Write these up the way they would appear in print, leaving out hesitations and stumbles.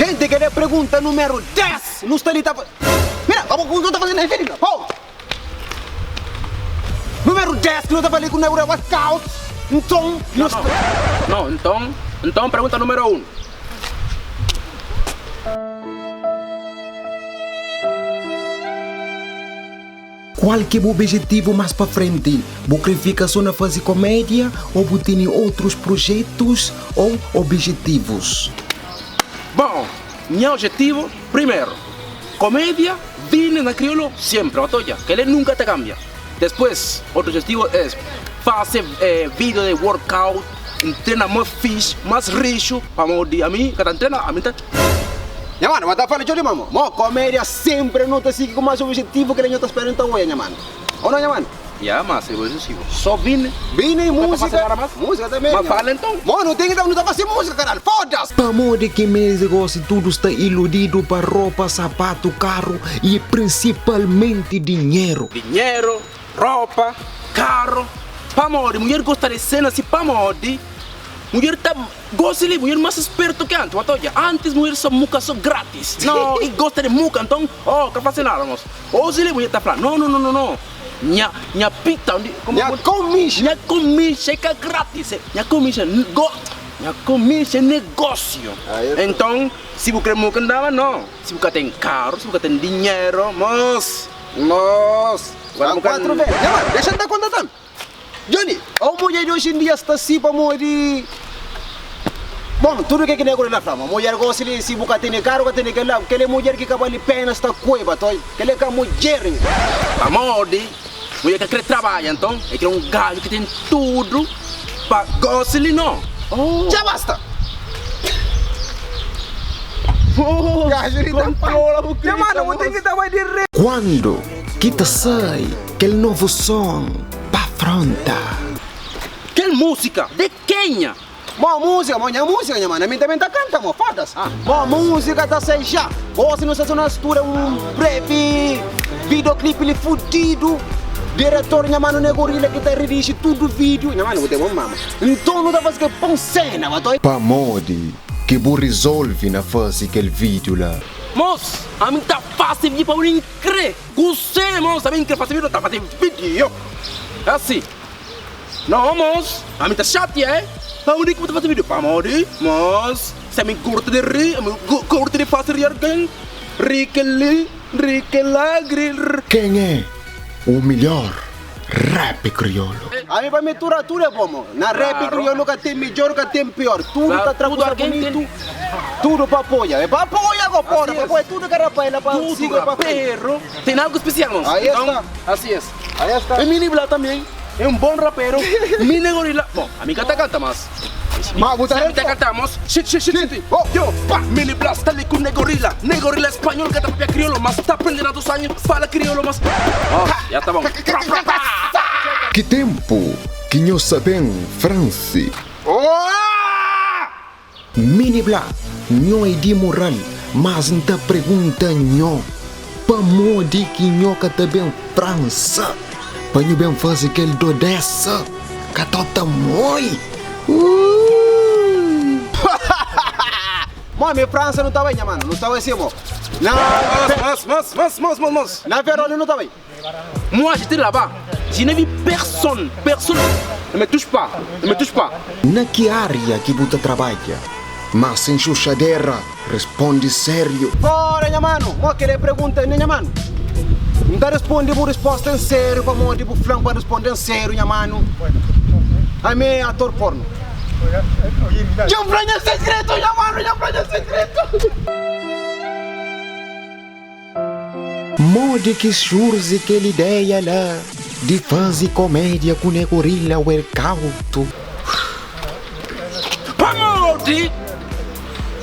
Gente, kel é pergunta número 10. Nu sta li ta. Mira, abo ku nu ta faze na vida. Pô. Número 10 ki nu ta fala li ku Neura Workout. Nton, nu sta. No, nton, nton pergunta número 1. Kual ki é bu obijetivu más pa frenti? Bu krê fika sô na faze komédia ô bu tene otrus projetus ô obijetivus? Bon, nha objetivu, primeru, komédia vini na kriolu senpri, bo ta odja, kel-li nunka ta kambia. Despues, otru objetivu es fase video di workout, ntrena más fixi, más rixu, pamodi ami ka ta ntrena, ami ta. Nha manu, bo ta fala txeu di mamo. Mo, komédia senpri no ta sigi ku más objetivu ki la nho ta spera nta oia, nha manu. Ô no, nha manu? Ya, ma se objetivu so bini. Bini, Bu ka ta fase músika, nada más? músika tanbe, Ma nha fala manu. nton. Mo, no ten ki ta, no ta fase músika, karalhu, fodas! Pamodi ki mezi gosi tudu sta iludidu pa ropa, sapatu, karu i prinsipalmenti dinheru. Dinheru, ropa, karu, pamodi mulher gosta di sena si pamodi mulher ta. Gosi li mulher mas spertu ki antis, bo ta odja, antis mulher sa muka so gratis, no i gosta di muka, nton oh ka fasi nada mos, osi li mulher ta fla no no no no no nha nha pita Nha komixa. nha komixa i ka gratis, nha komixa go nha komixa é negosiu, nton si bu kre muka ndaba no, si bu ka ten karu, si bu ka ten dinheru mos, Mos, 4 ves, nha mano, dexa-m ta konta tambi. Johnny, oh mudjer di oji en dia sta si pamodi Bon, tudu ke ki nego la fla ma mudjer gosi di si bu ka tene karu ka tene kela, kel é mudjer ki ka bali pena sta ku e batoi, kel é ka mudjer nha. Pamodi mudjer ka kre trabadja nton e kre un gaju ki ten tudu pa gosi li no. Oh. Dja basta! Oh, Gaju li ta kontrola bu Nha grita mano, bu ten mos. ki ta bai di re. Kuandu ki ta sai Kel novu son pa fronta. Kel música de kenha? Mo música, mo nha música nha mano, ami também ta canta mo, foda-se. Mo música ta sai já. Gosi nu sta sa na studa um breve videoclip li fudido. Diretor nha mano ne gorila ki ta redigi tudo vídeo. Nha mano bu tem bom mama. Nton nu ta faze kel pon cena, ba Pamodi ki bu rizolve na faze kel vídeo la? Mos, ami ta fase vídeo pa bu nin kre. Kuse mos ami nkre fase video ta fase video asi no mos ami ta xatia eh pamodi ki bu ta fase video pamodi mos si ami gorta di ri ami gorta di fase ri argen ri keli ri kela gri r. Ken é o melhor rap kriolu? Ami pa mi tura tudo é bom mo na rap kriolu ka ten midjor ka ten pior tudo ta tra kusa bonitu tudo pa apoia é pa apoia go porra pa apoia tudo ke rapaz la pa siga pa frente. Pero tem algo especial mos Aí então está. asi es Aí está. E mini bla também é um bom rapero mini gorila bom ami ka ta canta mas Ma bu ta si ami ta canta mos shit shit shit shit Oh. yo pa mini bla sta li ku ne gorila ne gorila espanhol ka ta papia kriolo mas ta aprende na dus año fala kriolo mas oh ya ta bom pra pra pra. Ki tempu ki nho sa ben Fransi? Mini Bla, nho é di mural, mas N ta pregunta nho, pamodi ki nho ka ta ben Fransa pa nho ben faze kel dodesa ka tota moi? Uuii. Mo mi Fransa nu ta bai nha mano, nu sta bai si mo. Na Mas mas mas mas mas mas. Na Verona nu ta bai. Moi j'étais là-bas, je n'ai vu personne, personne, ne me touche pas, ne me touche pas. Na ki ária ki bu ta trabadja? Má sen xuxadera, responde sériu. Fora nha mano, mo kel é pregunta nha mano. N ta responde bu resposta en sériu pamodi bu fla-m pa N responde en sériu nha mano. Ami é ator porno. Dja N fla nha segredu nha mano, dja N fla nha segredu. Modi ki surji kel ideia la di faze komédia ku Ne Gorila Workout? Pamodi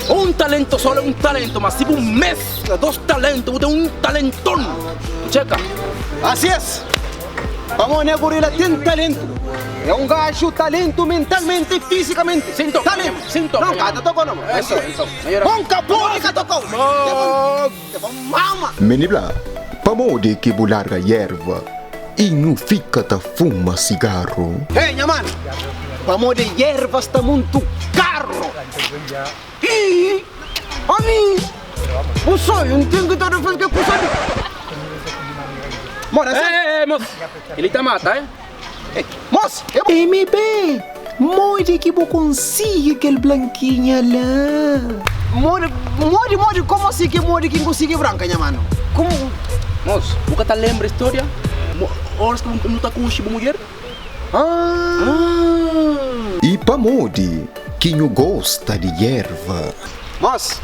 un talento solo é un talento, ma si bu mescla dos talento bu ten un talenton. Bu txeka? Asi es! Pamodi Ne Gorila ten talentu. É un gaju talentu mentalmente i fisikamenti. Sin toka, Talentu! sin toka. Nau, ka ta toka no. Bon ka pode ka tokau. Mama! Mini bla, pamodi ki bu larga yerva i nhu fika ta fuma sigaru? Hey nha manu, pamodi yerva sta muntu karu. I. Ami, bu sonho, N ten ki ta faze ke kusa li. Mora, Ei, ei, ei, mos, ele ta mata, eh? Ei, mos, e bu. MB, modi ki bu konsigi kel blankinha la? Modi, modi, modi, komo asi ki modi ki N konsigi branka, nha manu? Komo. Mos, bu ka ta lenbra storia? Oras ki bu ta konxe bu mudjer? Ah! I pamodi ki nhu gosta di yerva? Mos,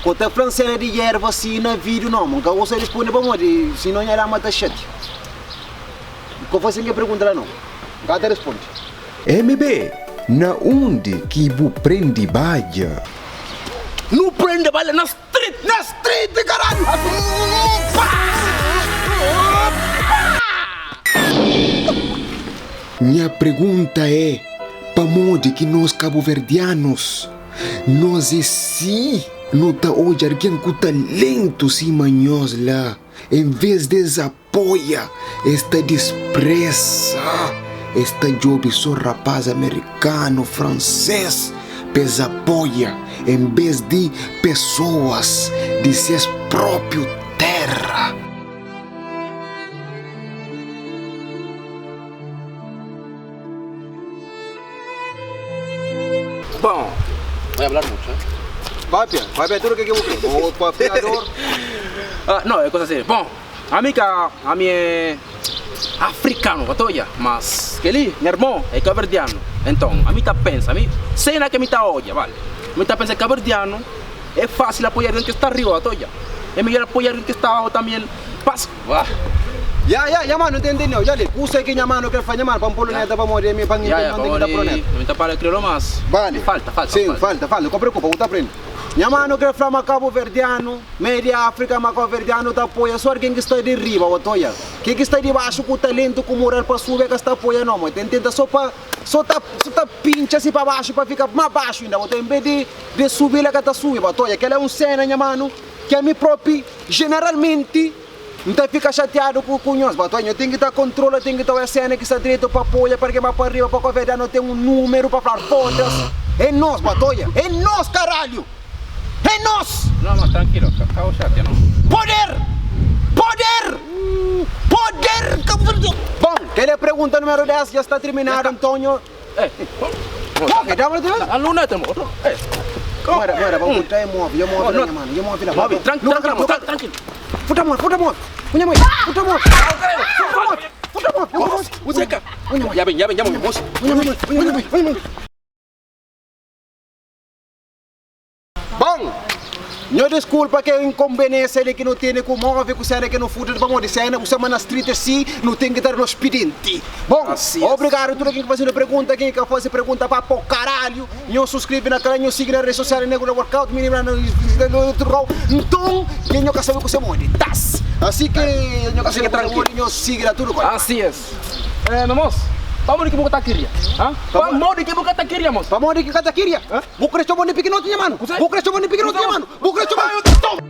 ko ta fla-m sena di yerva si na vidiu no, N ka gosta di risponde pamodi sinon nha dama ta xatia. Ko fase-m ke pergunta la no, N ka ta risponde. MB, Na undi ki bu prende badja? Nu prende badja na street! Na street, karalhu! Nha pregunta é, pamodi ki nos kabuverdianus, nos é si? Nu ta odja argen ku talentu sima nhos la, en ves di es apoia, es ta dispresa, es ta djobe so rapaz amerikanu, franses pa es apoia, en ves di pesoas di ses propiu terra. Bom, voy a hablar mucho, eh. Papia, papia tudo ke ke bu kre. Bo papiador. Ah, no, é cosa seria. Bom, ami ka, ami é africano, ka ta odja, mas keli, nha irmon, é caberdiano. Enton, ami ta pensa, ami, sena ke mi ta odja, bale, mi ta pensa caberdiano é fácil apoia alguém ke sta riba, ka ta odja. É melhor apoia alguém ke sta abaixo também, pas, ah. Ya, ya, nha mano, N ta entendeu. Dja li, kusa ki nha mano kre fla nha mano, pa N pô-lu neta pamodi ami, pa N Ya, ya, intende ki ta pamodi proneta. mi ta pala kriolu, mas Bale. falta, falta, Sim, falta. falta, falta. Ka preokupa, bu ta prende. Nha mano kre fla ma kabuverdianu, mei di Afrika, ma kabuverdianu ta apoia so algen ki sta di riba, bo ta oia. Ke ki sta di baxu ku talentu, ku mural pa subi, e ka sta apoia no, mo. Ten tenta so pa, so ta, so ta pintxa si pa baxu pa fika ma baxu inda, bo ta oia. En bes di, di subi, el ka ta subi, bo ta oia. Kela é un sena, nha mano, ki ami propi, jeneralmenti, N ta fika xatiadu ku ku nhos. Bato, nho ten ki ta kontrola, ten ki ta oia sena ki sta dretu pa apoia, pa ke ba pa riba, pa ko verdadi no ten un numeru pa fla fodas. É nos, bato, oia. É nos, karalhu! É nos! No, no, trankilo, ka ka xatia no. Poder! Poder! Poder! Bon, kel é pregunta numeru 10 dja sta tirminadu, nton nho. Eh, Ok, dá uma vez. Aluna tem outro. Eh. Muera, muera, vamos botar e move, eu move, minha mano, eu move lá. Move, tranquilo, tranquilo, tranquilo. Futa move, futa move. Unha mãe, futa move. Futa move, futa move. Useca. Ya ven, ya ven, ya movimos. Unha mãe, unha mãe, unha mãe. Bon, nho diskulpa ke inkonbeniensia li ki nu tene ku move ku sena ke nu futa pamodi sena ku sama na street si nu ten ki ta da nos pidenti. Bon, Asi es. obrigadu tudu ken ki fazenu pergunta, ken ki ka faze pergunta pa po karalhu. Nho suskrive na kanal, nho sigi na rede sosial Negro da Workout, mini na Nton, ke nho ka sabe kuse modi. Tas! Asi ke nho ka Asi sabe ke kuse trankilu. modi, nho sigi la tudu koi. Asi es. Eh, mos, pamodi ki bu ka ta kiria? Ha? Pamodi ki bu ka ta kiria, mos? Pamodi ki ka ta kiria? Bu kre txoma-m di pikinoti, nha manu? Bu kre txoma-m di pikinoti, nha manu? Bu kre txoma-m.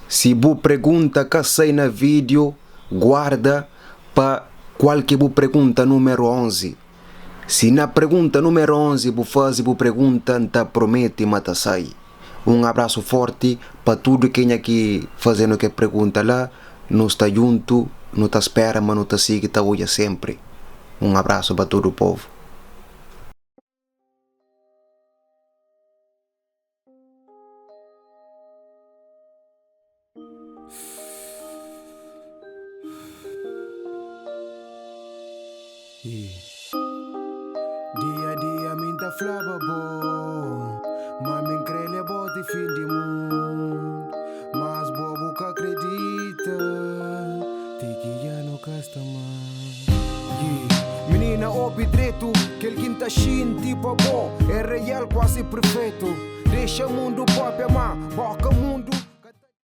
Si bu pregunta ka sai na video, guarda pa kual ki bu pregunta numeru 11. Si na pregunta numeru 11 bu faze bu pregunta N ta promete ma ta sai. Un abrasu forti pa tudu kenha ki fazenu kel pregunta la, nu sta djuntu, nu ta spera ma nu ta sigi ta odja senpri. Un abrasu pa tudu povu. Dia dia mi ta flaba bo Ma mi kre leba ti fin di mundu Mas bo bu ka kredita Ti ki dja no ka sta mas Minina. Mina obi dretu, kel ki N ta xinti pa bo é real, kuazi perfetu. Dexa mundu papia, ma boka mundu.